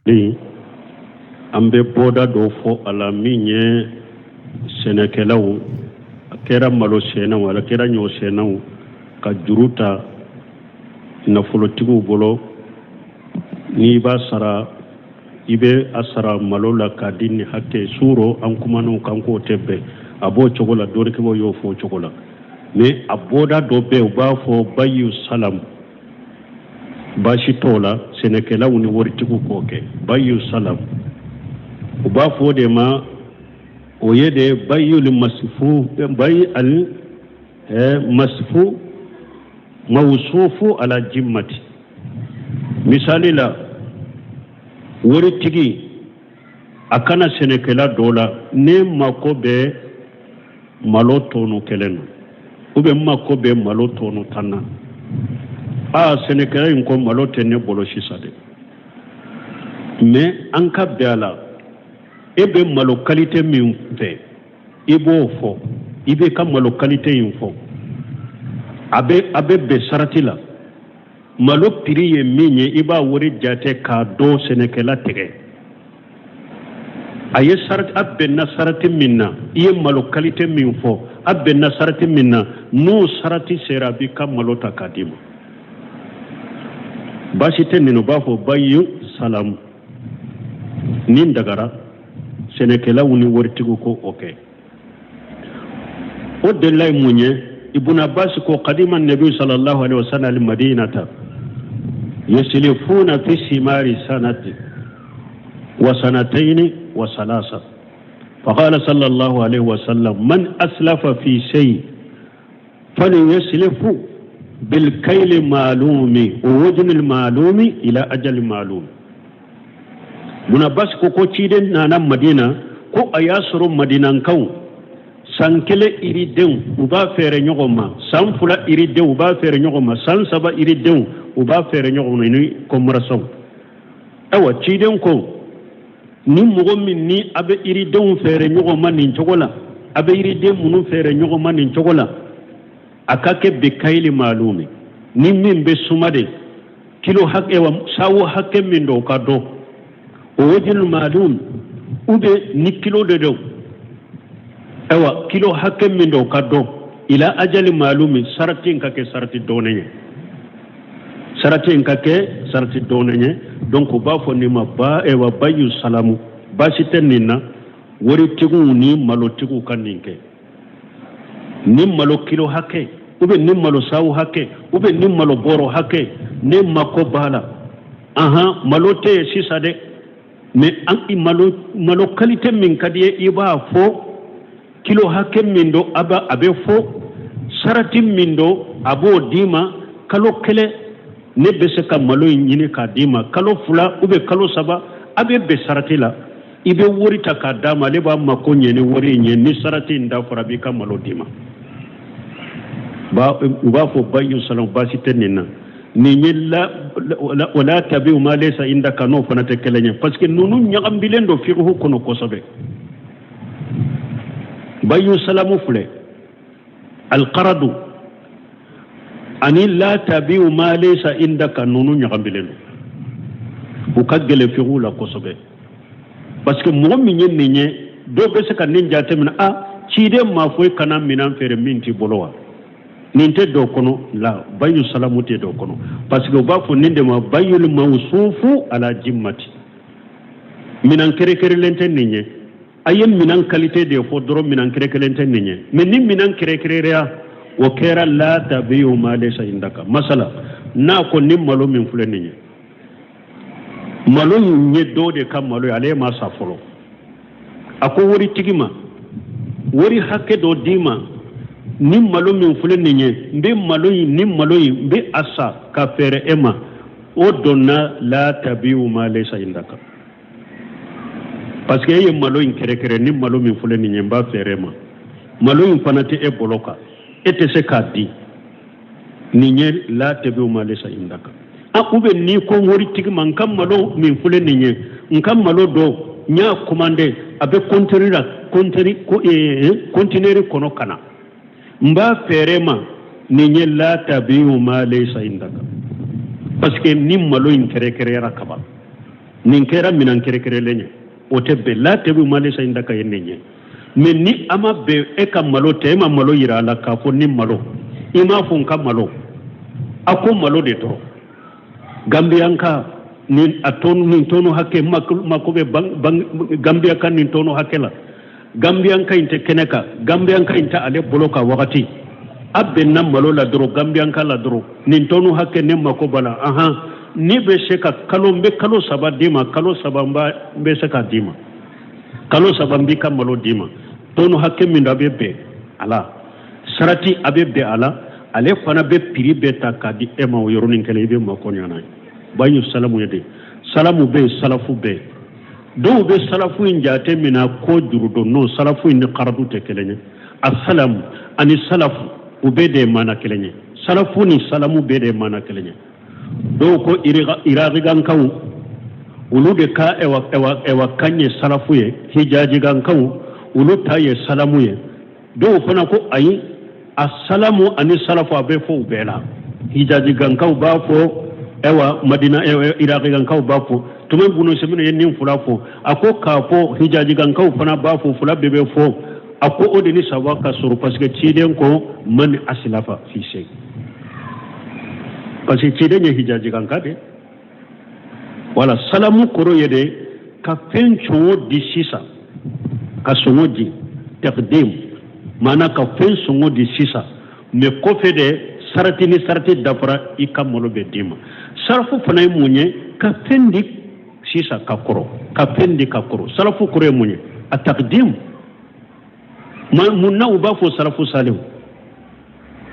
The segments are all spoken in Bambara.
An bɛ bɔda dɔ fɔ a la min ye sɛnɛkɛlaw, a kɛra malo sɛnɛw, a kɛra ɲɔ sɛnɛw, ka juru ta nafolotigiw bolo. N'i b'a sara, i bɛ a sara malo la k'a di ni hakɛ suuro. An kuman'o kan k'o tɛ bɛn, a b'o cogo la. Dɔnnikɛbaaw y'o fɔ o cogo la. Mais a bɔda dɔ bɛ yen, u b'a fɔ bayu salam. Baasi t'o la, sɛnɛkɛlaw ni waritigiw k'o kɛ bayu salam. U b'a fɔ o de ma, o ye de bayul masifu, bayi al masifu mawsufu ala jimmati. Misali la, waritigi a ka na sɛnɛkɛla dɔ la: ne mako bɛ malo tɔnu kelen na, ou bien n mako bɛ malo tɔnu 10 na. Aa, sɛnɛkɛla in ko malo tɛ ne bolo sisan dɛ, mais an ka bɛn a la, e bɛ malo qualité min fɛ, i b'o fɔ, i b'i ka malo qualité in fɔ, a bɛ bɛn sarati la. Malo prix ye min ye, i b'a wari jate k'a dɔn. Sɛnɛkɛla tigɛ a ye sarati, a bɛnna sarati min na, i ye malo qualité min fɔ, a bɛnna sarati min na, n'o sarati sera, a b'i ka malo ta k'a d'i ma. Baasi tɛ nin. U b'a fɔ bayu salam. Nin dagara sɛnɛkɛlaw ni waritigiw ko o kɛ. O delila ye mun ye? Ibn Abbas ko: qadima nabi sallallahu alaihi wasallam al madinata yuslifuna fi simari sanati wa sanataini wa salasa. فقال صلى الله عليه وسلم: من أسلف في شيء فليسلف بالكيل المعلوم ووزن المعلوم إلى أجل معلوم. Ibn Abbas ko ciden nana Madina, ko a y'a sɔrɔ Madinankaw san kelen iridenw u b'a feere ɲɔgɔn ma, san 2 iridenw u b'a feere ɲɔgɔn ma, san 3 iridenw u b'a feere ɲɔgɔn ma ni commerçant. Ayiwa, ciden ko ni mɔgɔ min ni a bɛ iridenw feere ɲɔgɔn ma nin cogo la, a bɛ iriden minnu feere ɲɔgɔn ma nin cogo la, a ka kɛ bikayili maalumi, ni min bɛ suma de, kilo hakɛ wa sawo hakɛ min don, o ka dɔn, o wajinu maalum, ou bien ni kilo de don, ayiwa, kilo hakɛ min don, o ka dɔn, ila ajali maalumi, sarati in ka kɛ sarati dɔɔnin ye, sarati in ka kɛ sarati dɔɔnin ye. Donc u b'a fɔ nin ma ba, ayiwa, bayu salamu. Baasi tɛ nin na, waritigiw ni malotigiw ka nin kɛ, ni malo kilo hakɛ, ou bien ni malo sawo hakɛ, ou bien ni malo bɔrɔ hakɛ, ne mako b'a la. Ahan, malo tɛ yen sisan dɛ, mais an malo qualité min ka di ye, i b'a fɔ, kilo hakɛ min don, a bɛ fɔ, sarati min don, a b'o d'i ma. Kalo kelen ne bɛ se ka malo in ɲini k'a d'i ma, kalo 2 ou bien kalo 3, a bɛ bɛn sarati la, i bɛ wari ta k'a d'a ma, ale b'a mako ɲɛ ni wari in ye. Ni sarati in dafara, a b'i ka malo d'i ma. U b'a fɔ bayu salam. Baasi tɛ nin na. Nin ye la wala tabiu ma laysa indaka, n'o fana tɛ kelen ye, parce que ninnu ɲagambilen don fiqhu kɔnɔ kosɛbɛ. Bayu salamu filɛ, alqaradu ani la tabiu ma laysa indaka, ninnu ɲagambilen don, u ka gɛlɛn fiqhu la kosɛbɛ, parce que mɔgɔ min ye nin ye, dɔw bɛ se ka nin jateminɛ: a ciden maa fɔ i kana minɛn feere min t'i bolo wa? Nin tɛ dɔw kɔnɔ la, bayu salamu tɛ dɔw kɔnɔ, parce que u b'a fɔ nin de ma bayul mawsufu ala jimmati. Minɛn kɛrɛkɛrɛlen tɛ nin ye, a ye minɛn qualité de fɔ dɔrɔn, minɛn kɛrɛkɛrɛlen tɛ nin ye. Mais ni minɛn kɛrɛkɛrɛya, o kɛra la tabiu ma laysa indaka. Masala, n'a ko ni malo min filɛ nin ye, malo in ye dɔw de ka malo ye, ale ma sa fɔlɔ, a ko waritigi ma wari hakɛ dɔ d'i ma, ni malo min filɛ nin ye, n bɛ malo in, ni malo in, n bɛ a sa ka feere e ma, o donna la tabiu ma laysa indaka, parce que e ye malo in kɛrɛkɛrɛ, ni malo min filɛ nin ye, n b'a feere e ma, malo in fana tɛ e bolo kan, e tɛ se k'a di. Nin ye la tabiu ma laysa indaka. A ou bien n'i ko waritigi ma: n ka malo min filɛ nin ye, n ka malo dɔ n y'a commandé, a bɛ conteneur la, conteneur kɔnɔ ka na, n b'a feere ma, nin ye la tabiu ma laysa indaka, parce que ni malo in kɛrɛkɛrɛyara kaban. Nin kɛra minan kɛrɛkɛrɛlen ye, o tɛ bɛn. La tabiu ma laysa indaka ye nin ye. Mais ni a ma bɛn, e ka malo tɛ, e ma malo yira a la k'a fɔ ni malo, i m'a fɔ n ka malo, a ko malo de dɔrɔn. Gambiyanka nin a tɔnu nin tɔnu hakɛ mako bɛ Gambiya ka nin tɔnu hakɛ la. Gambiyanka in tɛ kɛnɛ kan, Gambiyanka in tɛ ale bolo kan wagati. A bɛnna malo la dɔrɔn, Gambiyanka la dɔrɔn, nin tɔnu hakɛ ne mako b'a la. Ahan, ne bɛ se ka kalo, n bɛ kalo 3 d'i ma, kalo 3 n bɛ se k'a d'i ma, kalo 3 n b'i ka malo d'i ma. Tɔnu hakɛ min don, a bɛ bɛn a la, sarati a bɛ bɛn a la, ale fana bɛ prix bɛɛ ta k'a di e ma o yɔrɔnin kelen, i bɛ mako ɲa n'a ye. Bayu salamu ye de, salamu bɛ yen, salafu bɛ yen. Dɔw bɛ salafu in jate minɛ ko juru don. Non, salafu in ni karadu tɛ kelen ye. A salamu ani salafu, u bɛɛ de ye maana kelen ye. Salafu ni salamu bɛɛ de ye maana kelen ye. Dɔw ko irakigankaw, olu de ka ɛwa ɛwa ɛwa kan ye salafu ye, hijajigankaw olu ta ye salamu ye. Dɔw fana ko ayi, a salamu ani salafu a bɛ fɔ u bɛɛ la. Hijajigankaw b'a fɔ, ɛwa madina irakigankaw b'a fɔ. Tuma bunu Usɛmini ye nin fila fɔ, a ko k'a fɔ hijajigankaw fana b'a fɔ, fila bɛɛ bɛ fɔ. A ko o de ni saba ka sɔrɔ, parce que ciden ko man asilafa fi shay, parce que ciden ye hijajiganka de. Wala salamu kɔrɔ ye de ka fɛn sɔngɔ di sisan, ka sɔngɔ di, taqdim, maana ka fɛn sɔngɔ di sisan, mais kɔfɛ de sarati ni sarati dafara, i ka malo bɛ d'i ma. Salafu fana ye mun ye? Ka fɛn di sisan ka kɔrɔ, ka fɛn di ka kɔrɔ. Salafu kɔrɔ ye mun ye? A taqdim. Mun na u b'a fɔ salafu salihu?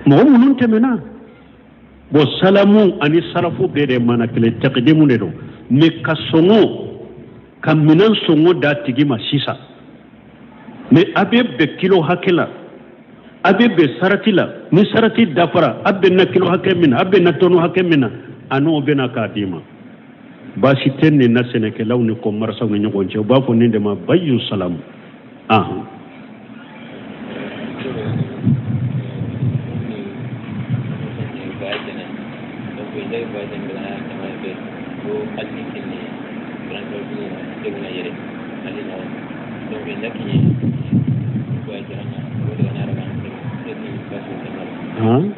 Mɔgɔ minnu tɛmɛna. Bon, salamu ani salafu bɛɛ de maana kelen, taqdimu de don. Mais ka sɔngɔ, ka minɛn sɔngɔ d'a tigi ma sisan, mais a bɛ bɛn kilo hakɛ la, a bɛ bɛn sarati la, ni sarati dafara, a bɛnna kilo hakɛ min na, a bɛnna tɔnu hakɛ min na, a n'o bɛna k'a d'i ma. Baasi tɛ nin na sɛnɛkɛlaw ni kɔmarisaw ni ɲɔgɔn cɛ. U b'a fɔ nin de ma bayu salamu. Ahan. Han?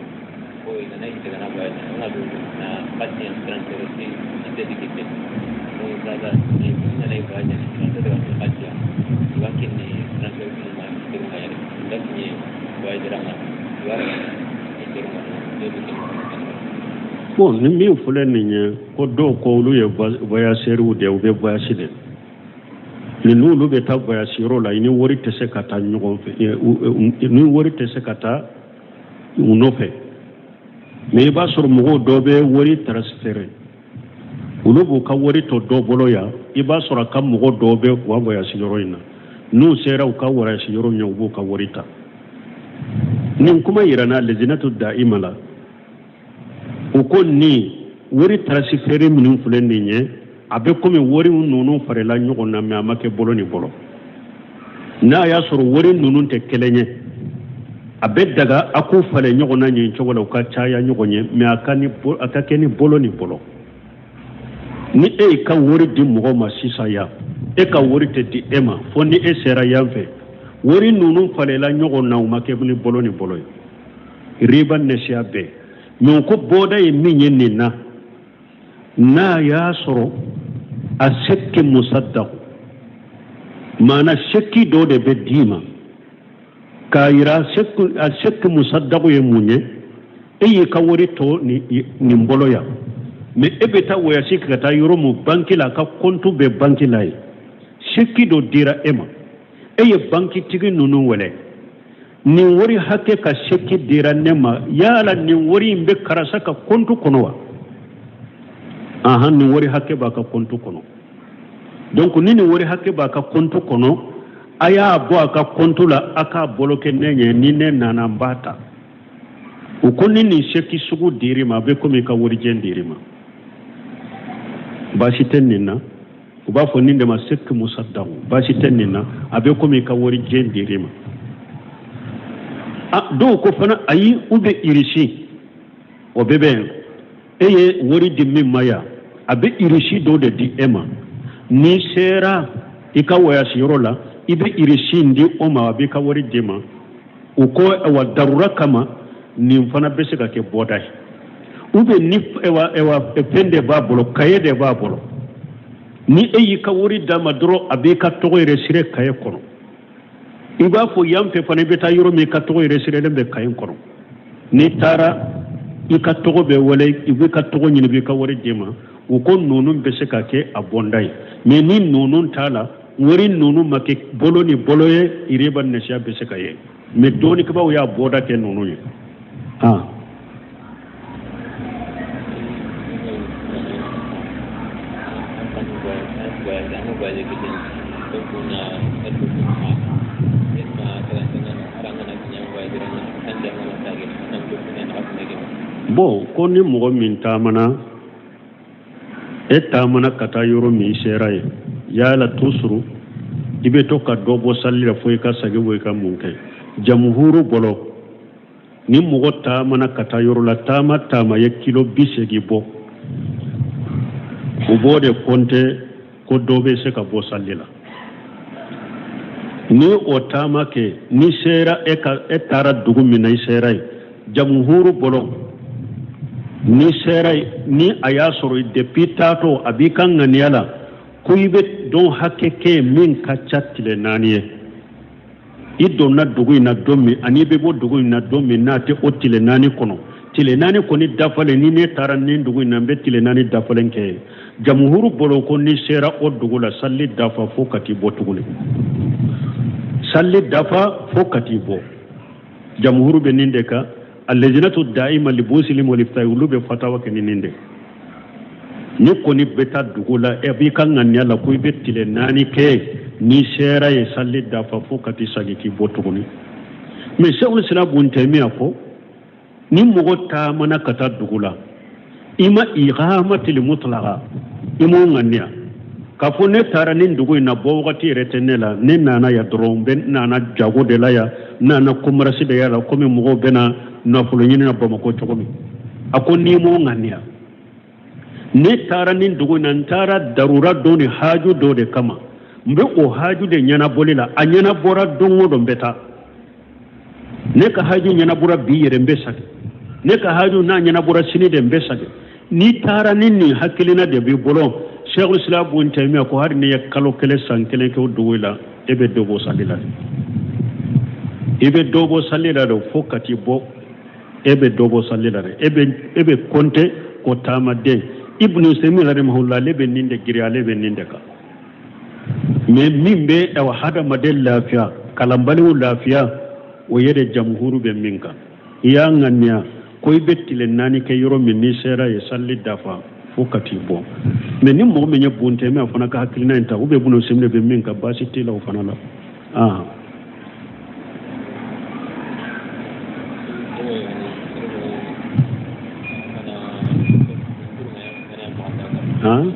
Bon, ni min filɛ nin ye ko dɔw ko olu ye voyageurs de ye, u bɛ voyage de ni n'olu bɛ taa voyage yɔrɔ la, i ni wari tɛ se ka taa ɲɔgɔn fɛ, ni wari tɛ se ka taa u nɔfɛ. Mais i b'a sɔrɔ mɔgɔw dɔ bɛ wari transférer, olu b'u ka wari to dɔ bolo yan. I b'a sɔrɔ a ka mɔgɔ dɔw bɛ u ka voyage yɔrɔ in na, n'u sera u ka voyage yɔrɔ ɲɛ, u b'u ka wari ta. Nin kuma yirana lejinatu da'ima la. U ko nin wari transférer minnu filɛ nin ye, a bɛ komi wari ninnu farila ɲɔgɔn na, mais a ma kɛ bolo ni bolo. N'a y'a sɔrɔ wari ninnu tɛ kelen ye, a bɛ daga a k'u falen ɲɔgɔn na nin cogo la, u ka caya ɲɔgɔn ye, mais a ka kɛ ni bolo ni bolo. Ni e y'i ka wari di mɔgɔ ma sisan yan, e ka wari tɛ di e ma fo ni e sera yan fɛ. Wari ninnu falenla ɲɔgɔn na, u ma kɛ ni bolo ni bolo ye, riba nɛsiya bɛɛ. Mais ko bɔda ye min ye nin na, n'a y'a sɔrɔ a sɛki musaddaku, maana sɛki dɔ de bɛ d'i ma k'a yira a sɛki musaddaku ye mun ye. E y'i ka wari to nin bolo yan, mais e bɛ taa voyage ka taa yɔrɔ mun, banki la, a ka kɔntu bɛ banki la yen, sɛki dɔ dira e ma, e ye bankitigi ninnu wele, nin wari hakɛ ka sɛki dira ne ma, yala nin wari in bɛ karisa ka kɔntu kɔnɔ wa? Ahan, nin wari hakɛ b'a ka kɔntu kɔnɔ. Donc ni nin wari hakɛ b'a ka kɔntu kɔnɔ, a y'a bɔ a ka kɔntu la, a k'a bloquer ne ɲɛ, ni ne nana n b'a ta. U ko ni nin sɛki sugu dir'i ma, a bɛ komi i ka warijɛ dir'i ma, baasi tɛ nin na. U b'a fɔ nin de ma sɛki musaddaku, baasi tɛ nin na, a bɛ komi i ka warijɛ dir'i ma. Dɔw ko fana ayi, u bɛ irisi o bɛ bɛn, e ye wari di min ma yan, a bɛ irisi dɔ de di e ma. N'i sera i ka wɔyasi yɔrɔ la, i bɛ irisi in di o ma, a b'i ka wari d'i ma. U ko ayiwa, darura kama nin fana bɛ se ka kɛ bɔda ye. Ou bien ni ayiwa ayiwa fɛn de b'a bolo, kaye de b'a bolo, ni e y'i ka wari d'a ma dɔrɔn, a b'i ka tɔgɔ enregistré kaye kɔnɔ. I b'a fɔ yan fɛ fana, i bɛ taa yɔrɔ min, i ka tɔgɔ enregistrélen bɛ kaye kɔnɔ. N'i taara, i ka tɔgɔ bɛ wele, i b'i ka tɔgɔ ɲini, i b'i ka wari d'i ma. U ko ninnu bɛ se ka kɛ a bɔnda ye. Mais ni ninnu t'a la, wari ninnu ma kɛ bolo ni bolo ye, iriba nasiya bɛ se ka ye. Mais dɔnnikɛbaaw y'a bɔda kɛ ninnu ye. Ah. Bon, ko ni mɔgɔ min taamana, e taamana ka taa yɔrɔ min, i sera yen, yala tusuru i bɛ to ka dɔ bɔ sali la fo i ka segin bɔ i ka mun kɛ? Jamuhuru bolo, ni mɔgɔ taamana ka taa yɔrɔ la, taama taama ye kilo 80 bɔ, u b'o de kɔnte ko dɔ bɛ se ka bɔ sali la. Ni o taama kɛ, ni sera e ka e taara dugu min na, i sera yen, jamuhuru bolo, ni sera yen, ni a y'a sɔrɔ depuis taatɔ a b'i ka ŋaniya la ko i bɛ don hakɛ kɛ min ka ca tile 4 ye, i donna dugu in na don min ani i bɛ bɔ dugu in na don min, n'a tɛ o tile 4 kɔnɔ, tile 4 kɔni dafalen, ni ne taara nin dugu in na, n bɛ tile 4 dafalen kɛ yen. Jamuhuru bolo ko n'i sera o dugu la, sali dafa fo ka t'i bɔ tuguni, sali dafa fo ka t'i bɔ. Jamuhuru bɛ nin de kan. Alajinatu daima libuhusil ilmi wal iftahi, olu bɛ fatawa kɛ ni nin de. Ni kɔni bɛ taa dugu la, e b'i ka ŋaniya la ko i bɛ tile 4 kɛ, n'i sera yen, sali dafa fo ka t'i segin k'i bɔ tuguni. Mais Sɛkul Islam Bun Taymiya ko ni mɔgɔ taamana ka taa dugu la, i ma iqamatil mutlaqa, i m'o ŋaniya k'a fɔ ne taara nin dugu in na, bɔ wagati yɛrɛ tɛ ne la, ne nana yan dɔrɔn, n bɛ nana jago de la yan, n nana commerce de la, komi mɔgɔw bɛ na nafolo ɲini na Bamakɔ cogo min. A ko n'i m'o ŋaniya, ne taara nin dugu in na, n taara darura dɔ ni haju dɔ de kama, n bɛ o haju de ɲɛnabɔli la, a ɲɛnabɔra don o don n bɛ taa. Ne ka haju ɲɛnabɔra bi yɛrɛ, n bɛ segin. Ne ka haju n'a ɲɛnabɔra sini de, n bɛ segin. N'i taara ni nin hakilina de b'i bolo, Sɛkul Islam Bun Taymiya ko hali n'i ye kalo kelen, san kelen kɛ o dugu la, e bɛ dɔ bɔ sali la, i bɛ dɔ bɔ sali la de fo ka t'i bɔ. E bɛ dɔ bɔ sali la dɛ, e bɛ kɔnte ko taamaden. Ibnu Usaymin rahimahullah, ale bɛ nin de giri, ale bɛ nin de kan. Mais min bɛ awa hadamaden lafiya, kalanbaliw lafiya, o ye de jamuhuru bɛ min kan. I y'a ŋaniya ko i bɛ tile 4 kɛ yɔrɔ min, n'i sera yen, sali dafa fo ka t'i bɔ. Mais ni mɔgɔ min ye Bun Taymiya fana ka hakilina in ta, ou bien Ibnu Usaymin bɛ min kan, baasi t'i la o fana la. Ah. Han?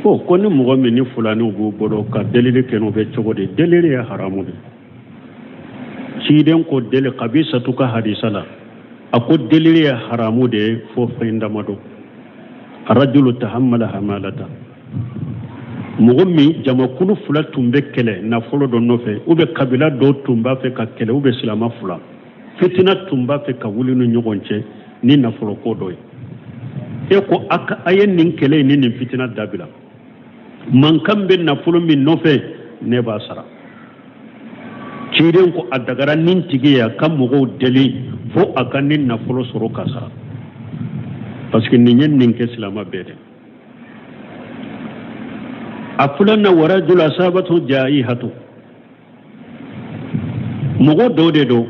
Bon, ko ni mɔgɔ min ni fulaniw b'u bolo ka delili kɛ n'u bɛ cogo di? Delili ye haramu de. Ciden ko deli Kabisatu ka hadisa la, a ko delili ye haramu de ye fo fɛn damadɔ. Arajulu tahammala hamalata, mɔgɔ min jamakulu fila tun bɛ kɛlɛ nafolo dɔ nɔfɛ, ou bien kabila dɔ tun b'a fɛ ka kɛlɛ, ou bien silama fila fitina tun b'a fɛ ka wuli ni ɲɔgɔn cɛ ni nafolo ko dɔ ye, e ko a ye nin kɛlɛ ni nin fitina dabila, mankan bɛ nafolo min nɔfɛ, ne b'a sara. Ciden ko a dagara nin tigi ye a ka mɔgɔw deli fo a ka nin nafolo sɔrɔ ka sara, parce que nin ye nin kɛ silama bɛɛ de. A filanan, warajulu asabatu jaihatu, mɔgɔ dɔw de don,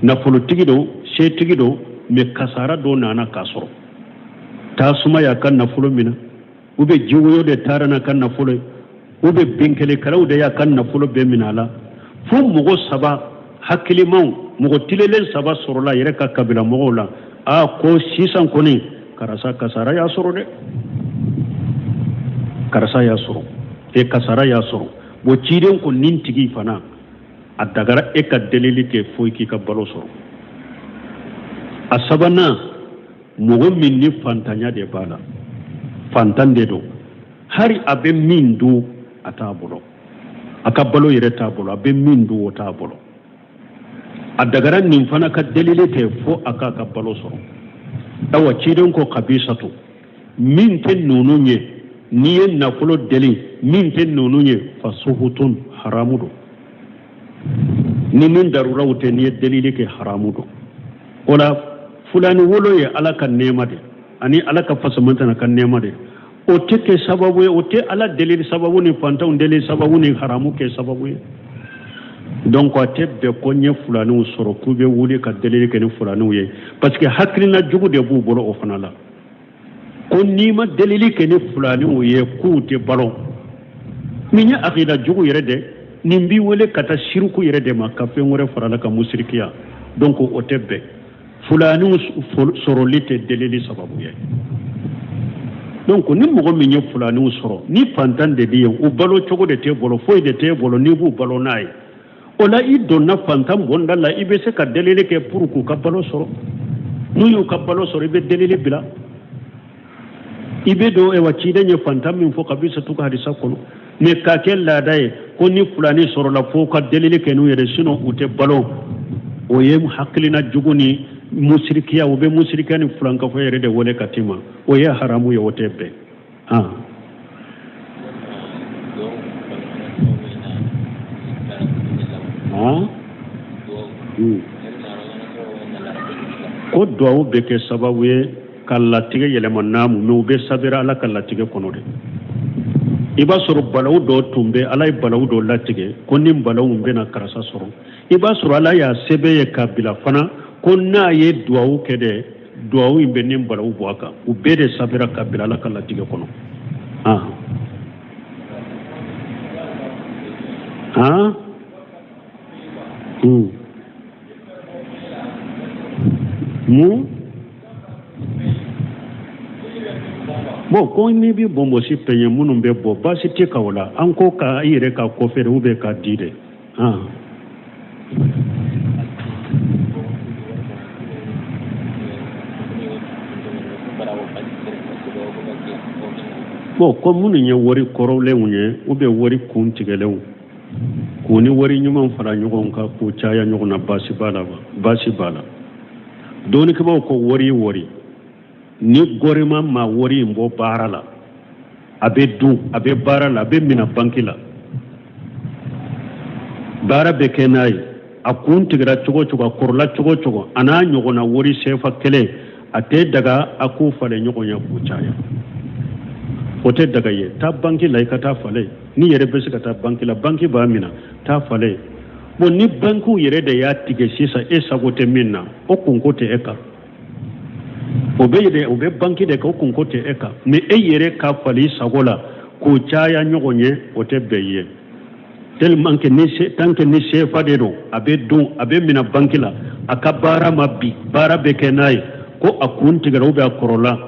nafolotigi don, setigi don, mais kasara dɔ nana k'a sɔrɔ, tasuma y'a ka nafolo minɛ, ou bien jiwoyo de taara n'a ka nafolo ye, ou bien binkannikɛlaw de y'a ka nafolo bɛɛ minɛ a la, fo mɔgɔ saba hakilimaw, mɔgɔ tilelen saba sɔrɔla a yɛrɛ ka kabila mɔgɔw la. A ko sisan kɔni karisa kasara y'a sɔrɔ dɛ, karisa y'a sɔrɔ e kasara y'a sɔrɔ. Bon, ciden ko nin tigi fana a dagara e ka delili kɛ fo i k'i ka balo sɔrɔ. A sabanan, mɔgɔ min ni fantanya de b'a la, fantan de don, hari a bɛ min dun a t'a bolo, a ka balo yɛrɛ t'a bolo, a bɛ min dun o t'a bolo. A dagara nin fana ka delili kɛ fo a k'a ka balo sɔrɔ. Awa ciden ko kabisatu, min tɛ ninnu ye, n'i ye nafolo deli min tɛ ninnu ye, fa suhutun, haramu don. Ni min daruraw tɛ, n'i ye delili kɛ haramu don. O la fulani wolo ye ala ka nɛɛma de ani ala ka fasamantana ka nɛɛma de. O tɛ kɛ sababu ye, o tɛ ala delili sababu ni fantanw delili sababu ni haramu kɛ sababu ye. Donc a tɛ bɛn ko n ye fulaniw sɔrɔ k'u bɛ wuli ka delili kɛ ni fulaniw ye, parce que hakilina jugu de b'u bolo o fana la, ko n'i ma delili kɛ ni fulaniw ye k'u tɛ balo. Nin ye akida jugu yɛrɛ de, nin b'i wele ka taa siriku yɛrɛ de ma, ka fɛn wɛrɛ fara la ka musirikiya. Donc o tɛ bɛn, fulaniw sɔrɔli tɛ delili sababu ye. Donc ni mɔgɔ min ye fulaniw sɔrɔ, ni fantan de bɛ yen, u balo cogo de t'e bolo, foyi de t'e bolo n'i b'u balo n'a ye, o la i donna fantan bonda la, i bɛ se ka delili kɛ pour k'u ka balo sɔrɔ. N'u y'u ka balo sɔrɔ, i bɛ delili bila. I bɛ don ewa ciden ye fantan min fɔ kabisatu ka hadisa kɔnɔ, mais k'a kɛ laada ye ko ni fulani sɔrɔla fo ka delili kɛ n'u yɛrɛ, sinon u tɛ balo, o ye hakilina jugu ni musirikiya, u bɛ musirikiya ni fulankafo yɛrɛ de wele ka t'i ma, o ye haramu ye, o tɛ bɛn. Ko duwawu bɛ kɛ sababu ye ka latigɛ yɛlɛma naamu, mais u bɛ sabira ala ka latigɛ kɔnɔ de. I b'a sɔrɔ balawu dɔ tun bɛ, ala ye balawu dɔ latigɛ ko ni balawu bɛna karisa sɔrɔ, i b'a sɔrɔ ala y'a sɛbɛn ye k'a bila fana ko n'a ye duwawu kɛ dɛ, duwawu in bɛ ni balawu bɔ a kan. U bɛɛ de sabira ka bila ala ka latigɛ kɔnɔ. Mun bon ko n'i bɛ bɔnbɔsi pɛɲɛ minnu bɛ bɔ, baasi tɛ ka o la. An ko ka i yɛrɛ ka kɔfɛ de, ou bien k'a di de. Bon ko minnu ye wari kɔrɔlenw ye, ou bien wari kun tigɛlenw, k'u ni wari ɲuman fara ɲɔgɔn kan k'u caya ɲɔgɔn na, baasi b'a la wa? Baasi b'a la. Dɔnnikɛbaaw ko wari wari ni gɔrɛma ma wari in bɔ baara la, a bɛ dun, a bɛ baara la, a bɛ minɛ banki la, baara bɛ kɛ n'a ye, a kun tigɛra cogo cogo, a kɔrɔla cogo cogo, a n'a ɲɔgɔnna wari sefa kelen, a tɛ daga a k'u falen ɲɔgɔn ye k'u caya, o tɛ daga ye. Taa banki la i ka taa falen, n'i yɛrɛ bɛ se ka taa banki la, banki b'a minɛ, taa falen. Bon ni bankiw yɛrɛ de y'a tigɛ sisan, e sago tɛ min na, o kunko tɛ e kan, o bɛ yɛrɛ o bɛ banki de kan, o kunko tɛ e kan. Mais e yɛrɛ ka falen i sago la k'o caya ɲɔgɔn ye, o tɛ bɛn i ye. Tellement que ni tant que ni sefa de don, a bɛ dun, a bɛ minɛ banki la, a ka baara ma bi, baara bɛ kɛ n'a ye, ko a kun tigɛra ou bien a kɔrɔla,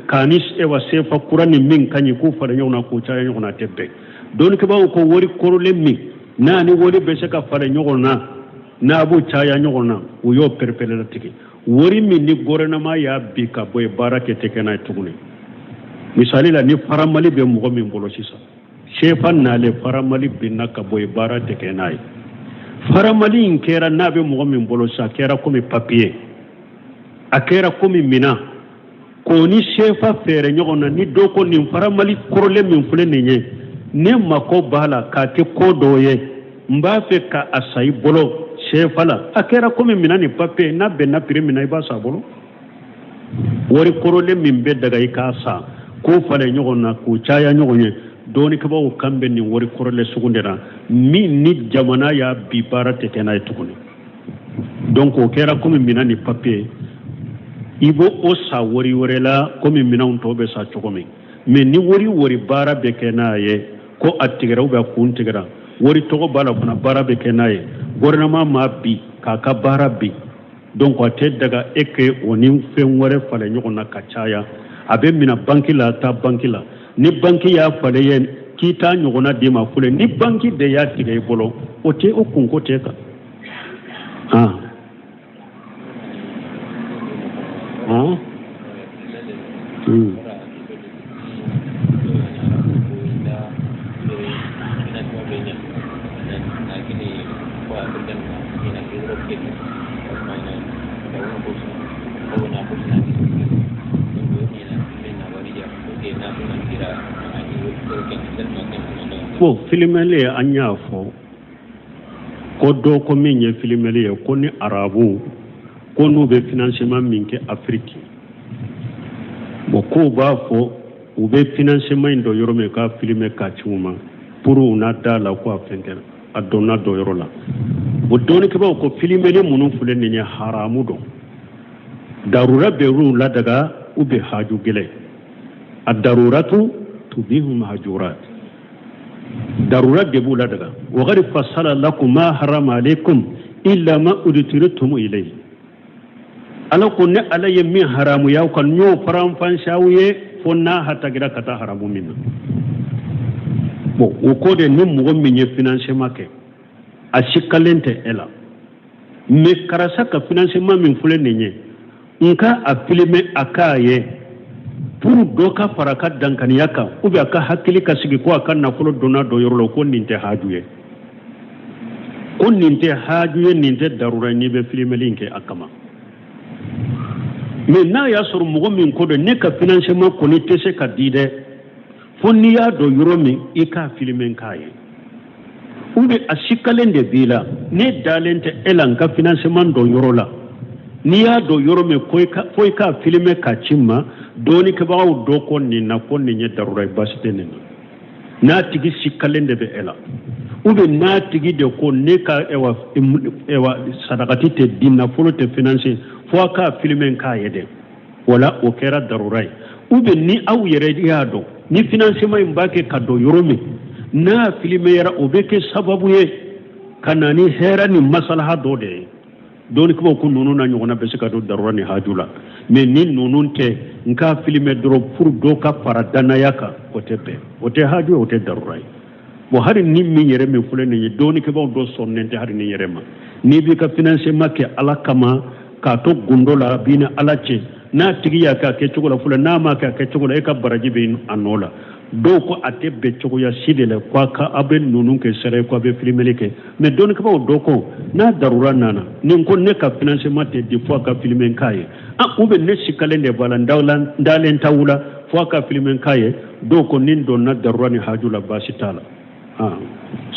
k'a ni ewa sefa kura ni min ka ɲi k'u fara ɲɔgɔn na k'u caya ɲɔgɔn na, a tɛ bɛn. Dɔnnikɛbaaw ko wari kɔrɔlen min n'a ni wari bɛ se ka fara ɲɔgɔn na, n'a b'u caya ɲɔgɔn na, u y'o pereperelatigɛ. Wari min ni gɔrɛnama y'a bi ka bɔ yen, baara kɛ tɛ kɛ n'a ye tuguni. Misali la, ni faramali bɛ mɔgɔ min bolo sisan, sefa nalen faramali binna ka bɔ yen, baara tɛ kɛ n'a ye. Faramali in kɛra n'a bɛ mɔgɔ min bolo sisan, a kɛra komi papiye, a kɛra komi minan, k'o ni sefa feere ɲɔgɔn na. Ni dɔ ko nin faramali kɔrɔlen min filɛ nin ye, ne mako b'a la k'a kɛ ko dɔ ye, n b'a fɛ ka a san i bolo sefa la, a kɛra komi minan ni papiye, n'a bɛnna piri min na, i b'a san a bolo. Wari kɔrɔlen min bɛ daga i k'a san k'o falen ɲɔgɔn na k'o caya ɲɔgɔn ye, dɔnnikɛbaaw kan bɛ nin wari kɔrɔlen sugu de la, min ni jamana y'a bi baara tɛ kɛ n'a ye tuguni. Donc o kɛra komi minan ni papiye, i b'o o san wari wɛrɛ la komi minɛnw tɔw bɛ san cogo min. Mais ni wari wari baara bɛ kɛ n'a ye, ko a tigɛra ou bien a kun tigɛra, wari tɔgɔ b'a la fana, baara bɛ kɛ n'a ye, gouvernement m'a bi k'a ka baara bi, donc a tɛ daga e kɛ o ni fɛn wɛrɛ falen ɲɔgɔn na ka caya. A bɛ minɛ banki la, taa banki la, ni banki y'a falen ye k'i t'a ɲɔgɔnna d'i ma fɔlɔ, ni banki de y'a tigɛ i bolo, o tɛ o kunko tɛ kan. Bon, filimeli an y'a fɔ ko dɔ ko min ye filimeli ye, ko ni arabu ko n'u bɛ financement min kɛ Afiriki, bon, k'u b'a fɔ u bɛ financement in dɔn yɔrɔ min k'a filime k'a ci u ma pour u na da la ko a fɛn kɛra a dɔnna dɔ yɔrɔ la. O dɔnnikɛbaaw ko filimeli minnu filɛ nin ye haramu don, darura bɛ olu ladaga u bɛ haju gɛlɛn, a daruratu tubihu mahjurat, darura de b'u ladaga. Wa qad fassala lakum ma harama alaykum illa ma udtirtum ilayhi. Ala ko ne Ala ye min haramuya aw kan, n y'o faranfansiya aw ye fo n'a hatagira ka taa haramu min na. Bon, o ko de ni mɔgɔ min ye financement kɛ, a sikalen tɛ e la, mais karisa ka financement min filɛ nin ye, n ka a filime a k'a ye pour dɔ ka fara a ka dankaniya kan ou bien a ka hakili ka sigi ko a ka nafolo donna dɔ yɔrɔ la, ko nin tɛ haju ye, ko nin tɛ haju ye, nin tɛ darura ye n'i bɛ filimeli in kɛ a kama. Mais n'a y'a sɔrɔ mɔgɔ min ko don ne ka financement kɔni tɛ se ka di dɛ, fo n'i y'a dɔn yɔrɔ min i k'a filime k'a ye, ou bien a sikalen de b'i la, ne dalen tɛ e la n ka financement dɔn yɔrɔ la, n'i y'a dɔn yɔrɔ min fo i k'a filime k'a ci n ma, dɔɔnikɛbagaw dɔ ko nin na ko nin ye darura ye, baasi tɛ nin na, n'a tigi sikalen de bɛ e la, ou bien n'a tigi de ko ne ka ewa ewa sadakati tɛ di, nafolo tɛ financer fo a k'a filime k'a ye dɛ, wala o kɛra darura ye. Ou bien ni aw yɛrɛ y'a dɔn ni financement in b'a kɛ ka don yɔrɔ min n'a filimeyara, o bɛ kɛ sababu ye ka na ni hɛrɛ ni masalaha dɔ de ye. Dɔɔnikɛbaw ko ninnu na ɲɔgɔnna bɛ se ka don darura ni haju la, mais ni ninnu tɛ, n k'a filime dɔrɔn pour dɔ ka fara danaya kan, o tɛ bɛn, o tɛ haju ye, o tɛ darura ye. Bon, hali ni min yɛrɛ min filɛ nin ye, dɔɔnikɛbaw dɔ sɔnnen tɛ hali ni yɛrɛ ma, n'i b'i ka financement kɛ Ala kama k'a to gundo la a b'i ni Ala cɛ, n'a tigi y'a kɛ a kɛcogo la fɔlɔ, n'a m'a kɛ a kɛcogo la, e ka baraji bɛ a nɔ la. Dɔw ko a tɛ bɛn cogoya si de la ko a ka aw bɛ ninnu kɛ sara ye ko a bɛ filimeli kɛ, mais dɔnnikɛbaaw dɔ ko n'a darura nana ni n ko ne ka financement tɛ di fo a ka filime k'a ye, ah, ou bien ne sikalen de b'a la, n dalen t'aw la fo a ka filime k'a ye, dɔw ko ni n donna darura ni haju la baasi t'a la. Ah,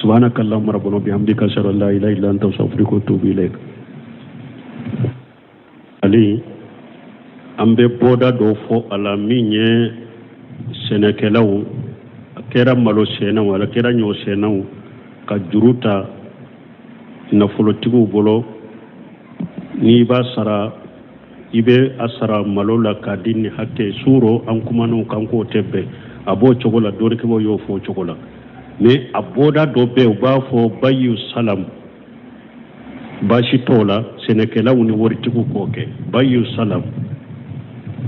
subhanaka allahumma rabbana bihamdika ashhadu an la ilaha illa anta astaghfiruka wa atubu ilayk. Ali, an bɛ bɔda dɔ fɔ a la min ye sɛnɛkɛlaw, a kɛra malo sɛnɛw, a kɛra ɲɔ sɛnɛw, ka juru ta nafolotigiw bolo, n'i b'a sara i bɛ a sara malo la k'a di ni hakɛ suuro, an kuman'o kan k'o tɛ bɛn, a b'o cogo la, dɔnnikɛbaaw y'o fɔ o cogo la. Mais a bɔda dɔ bɛ yen, u b'a fɔ bayu salam, baasi t'o la, sɛnɛkɛlaw ni waritigiw k'o kɛ bayu salam,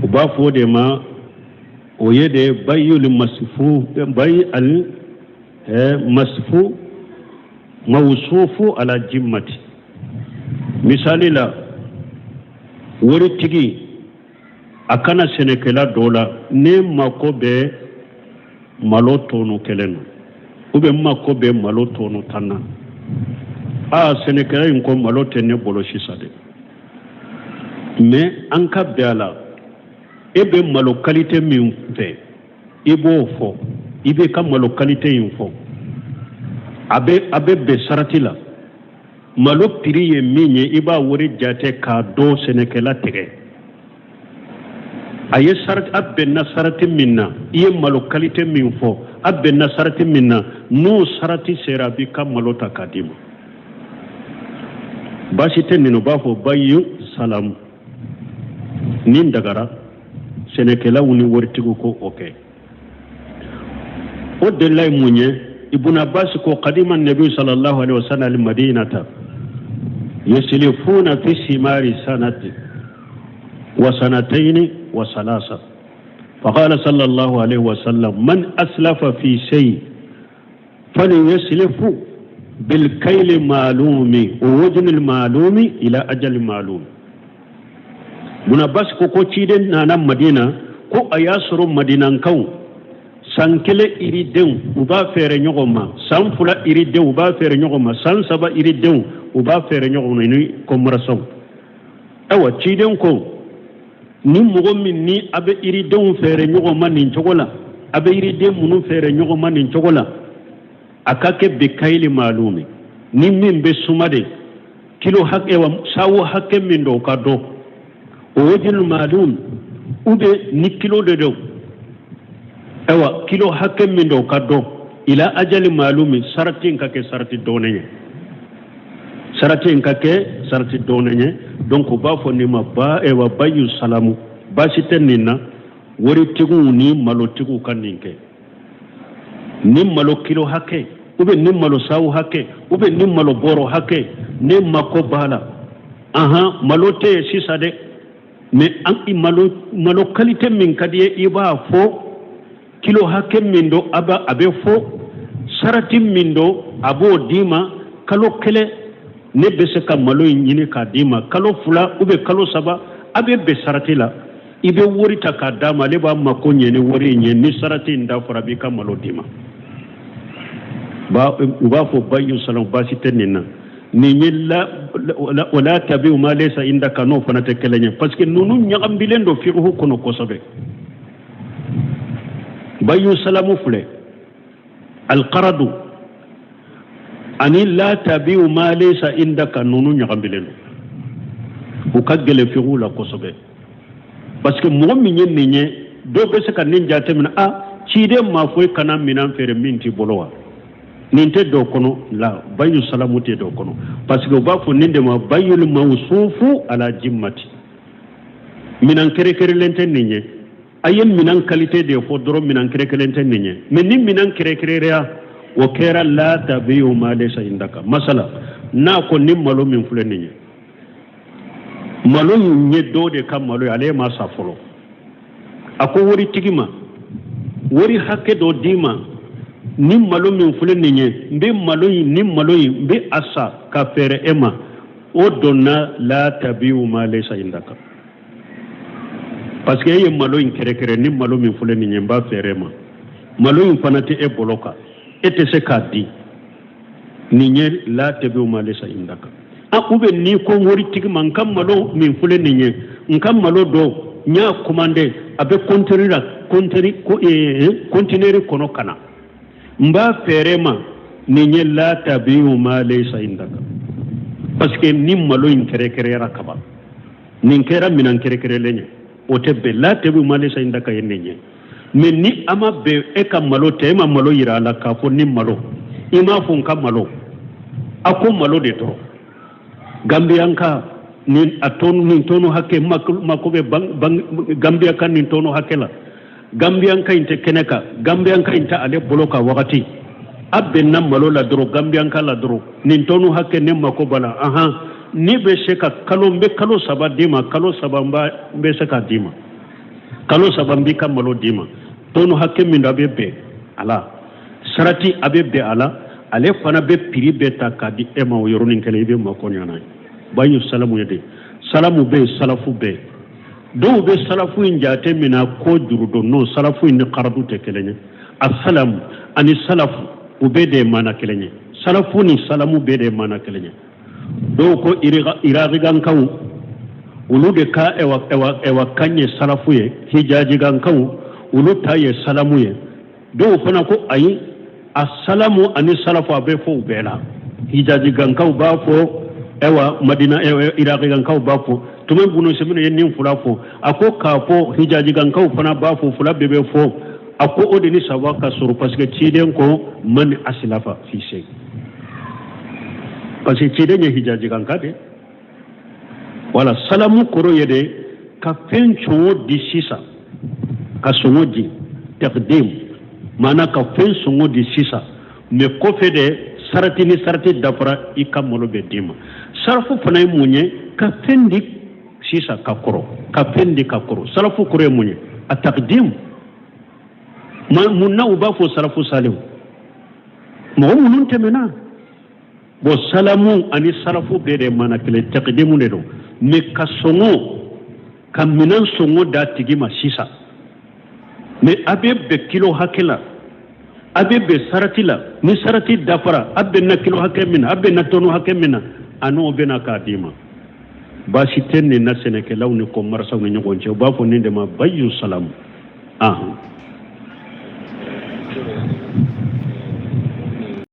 u b'a fɔ o de ma, o ye de bayul masifu, bayi al masifu mawsufu ala jimmati. Misali la, waritigi a kana sɛnɛkɛla dɔ la, ne mako bɛ malo tɔnu kelen na, ou bien n mako bɛ malo tɔnu 10 na. Aa, sɛnɛkɛla in ko malo tɛ ne bolo sisan dɛ, mais an ka bɛn a la, e bɛ malo qualité min fɛ i b'o fɔ, i b'i ka malo qualité in fɔ, a bɛ bɛn sarati la, malo prix ye min ye i b'a wari jate k'a dɔn sɛnɛkɛla tigɛ, a ye sarati, a bɛnna sarati min na, i ye malo qualité min fɔ, a bɛnna sarati min na, n'o sarati sera a b'i ka malo ta k'a d'i ma, baasi tɛ nin, u b'a fɔ bayu salamu. Nin dagara sɛnɛkɛlaw ni waritigiw ko o kɛ. O delila ye mun ye? Ibn Abbas ko qadima nabi sallallahu alaihi wasallam al madinata yusilifuna fi simari sanati wa sanataini wa salasa, faqala sallallahu alaihi wasallam man aslafa fi shay falyuslifu bil kayli ma'lumi wa wajni al ma'lumi ila ajali ma'lum. Ibn Abbas ko ko ciden nana Madina Ko a y'a sɔrɔ Madinankaw san kelen yiridenw u b'a feere ɲɔgɔn ma, san 2 yiridenw u b'a feere ɲɔgɔn ma, san 3 yiridenw u b'a feere ɲɔgɔn ma ni commerçant. Ayiwa, ciden ko ni mɔgɔ min ni a bɛ yiridenw feere ɲɔgɔn ma nin cogo la, a bɛ yiriden minnu feere ɲɔgɔn ma nin cogo la, a ka kɛ bikayili maalumi, ni min bɛ suma de kilo hakɛ wa sawo hakɛ min don o ka dɔn, o wajinu maalum, ou bien ni kilo de don, ayiwa kilo hakɛ min don o ka dɔn, ila ajali maalumi, sarati in ka kɛ sarati dɔnnen ye, sarati in ka kɛ sarati dɔnnen ye. Donc u b'a fɔ nin ma ba ayiwa bayu salamu. Baasi tɛ nin na, waritigiw ni malotigiw ka nin kɛ, ni malo kilo hakɛ ou bien ni malo sawo hakɛ ou bien ni malo bɔrɔ hakɛ, ne mako b'a la. Ahan, malo tɛ yen sisan dɛ, mais an malo malo qualité min ka di ye, i b'a fɔ kilo hakɛ min don, a b'a a bɛ fɔ sarati min don, a b'o d'i ma. Kalo kelen ne bɛ se ka malo in ɲini k'a d'i ma, kalo 2 ou bien kalo 3, a bɛ bɛn sarati la, i bɛ wari ta k'a d'a ma, ale b'a mako ɲɛ ni wari in ye. Ni sarati in dafara, a b'i ka malo d'i ma. U b'a fɔ bayu salam, baasi tɛ nin na. Nin ye la wala tabiu ma laysa indaka, n'o fana tɛ kelen ye, parce que ninnu ɲagambilen don fiqhu kɔnɔ kosɛbɛ. Bayu salamu filɛ, alqaradu ani la tabiu ma laysa indaka, ninnu ɲagambilen don, u ka gɛlɛn fiqhu la kosɛbɛ, parce que mɔgɔ min ye nin ye, dɔw bɛ se ka nin jateminɛ: a ciden maa fɔ i kana minɛn feere min t'i bolo wa? Nin tɛ dɔ kɔnɔ la, bayu salamu tɛ dɔ kɔnɔ, parce que u b'a fɔ nin de ma bayul mawsufu ala jimmati. Minɛn kɛrɛkɛrɛlen tɛ nin ye, a ye minɛn qualité de fɔ dɔrɔn, minɛn kɛrɛkɛrɛlen tɛ nin ye. Mais ni minɛn kɛrɛkɛrɛya o kɛra la tabiu ma laysa indaka, masala n'a ko ni malo min filɛ nin ye, malo in ye dɔ de ka malo ye, ale ma sa fɔlɔ, a ko waritigi ma wari hakɛ dɔ d'i ma, ni malo min filɛ nin ye, n bɛ malo in ni malo in n bɛ a sa ka feere e ma, o donna la tabiu ma laysa indaka, parce que e ye malo in kɛrɛkɛrɛ, ni malo min filɛ nin ye n b'a feere e ma, malo in fana tɛ e bolo kan, e tɛ se k'a di, nin ye la tabiu ma laysa indaka. A ou bien n'i ko waritigi ma n ka malo min filɛ nin ye, n ka malo dɔ n y'a commandé, a bɛ conteneur la, conteneur kɔnɔ ka na, n b'a feere ma, nin ye la tabiu ma laysa indaka, parce que ni malo in kɛrɛkɛrɛyara kaban, nin kɛra minɛn kɛrɛkɛrɛlen ye, o tɛ bɛn. La tabiu ma laysa indaka ye nin ye. Mais ni a ma bɛn e ka malo tɛ, e ma malo yira a la k'a fɔ ni malo, i m'a fɔ n ka malo, a ko malo de dɔrɔn, Gambiyanka ni a tɔnu nin tɔnu hakɛ mako bɛ Gambiyanka nin tɔnu hakɛ la, Gambiyanka in tɛ kɛnɛ kan, Gambiyanka in tɛ ale bolo kan wagati, a bɛnna malo la dɔrɔn, Gambiyanka la dɔrɔn, nin tɔnu hakɛ ne mako b'a la, ahan, ne bɛ se ka kalo, n bɛ kalo 3 d'i ma, kalo 3 n bɛ se k'a d'i ma, kalo 3 n b'i ka malo d'i ma, tɔnu hakɛ min don a bɛ bɛn a la, sarati a bɛ bɛn a la, ale fana bɛ prix bɛɛ ta k'a di e ma o yɔrɔnin kelen, i bɛ mako ɲɛ n'a ye. Bayu salamu ye de, salamu bɛ yen, salafu bɛ yen. Dɔw bɛ salafu in jate minɛ ko juru don, non, salafu in ni karadu tɛ kelen ye. A salamu ani salafu u bɛɛ de ye maana kelen ye, salafu ni salamu bɛɛ de ye maana kelen ye. Dɔw ko Irakigankaw olu de ka ɛwa kan ye salafu ye, Hijajigankaw olu ta ye salamu ye. Dɔw fana ko ayi, a salamu ani salafu a bɛ fɔ u bɛɛ la, Hijajigankaw b'a fɔ, ɛwa Madina Irakigankaw b'a fɔ. Tuma bunu seminu ye nin fila fɔ, a ko k'a fɔ Hijajigankaw fana b'a fɔ, fila bɛɛ bɛ fɔ. A ko o de ni saba ka sɔrɔ, parce que ciden ko man asilafa fi shay, parce que ciden ye Hijajiganka de. Wala salamu kɔrɔ ye de ka fɛn sɔngɔ di sisan, ka sɔngɔ di taqdim, maana ka fɛn sɔngɔ di sisan, mais kɔfɛ de sarati ni sarati dafara i ka malo bɛ d'i ma. Sarafu fana ye mun ye? Ka fɛn di sisan ka kɔrɔ, ka fɛn di ka kɔrɔ. Sarafu kɔrɔ ye mun ye? A taqdim. Mun na u b'a fɔ sarafu salihu? Mɔgɔ minnu tɛmɛna. Bon, salamu ani sarafu bɛɛ de mana kelen, taqdimu de don, mais ka sɔngɔ, ka minɛn sɔngɔ d'a tigi ma sisan. Mais a bɛ bɛn kilo hakɛ la, a bɛ bɛn sarati la. Ni sarati dafara, a bɛnna kilo hakɛ min na, a bɛnna tɔnu hakɛ min na, a n'o bɛna k'a d'i ma. Baasi tɛ nin na sɛnɛkɛlaw ni kɔmarisaw ni ɲɔgɔn cɛ. U b'a fɔ nin de ma bayu salamu. Ahan.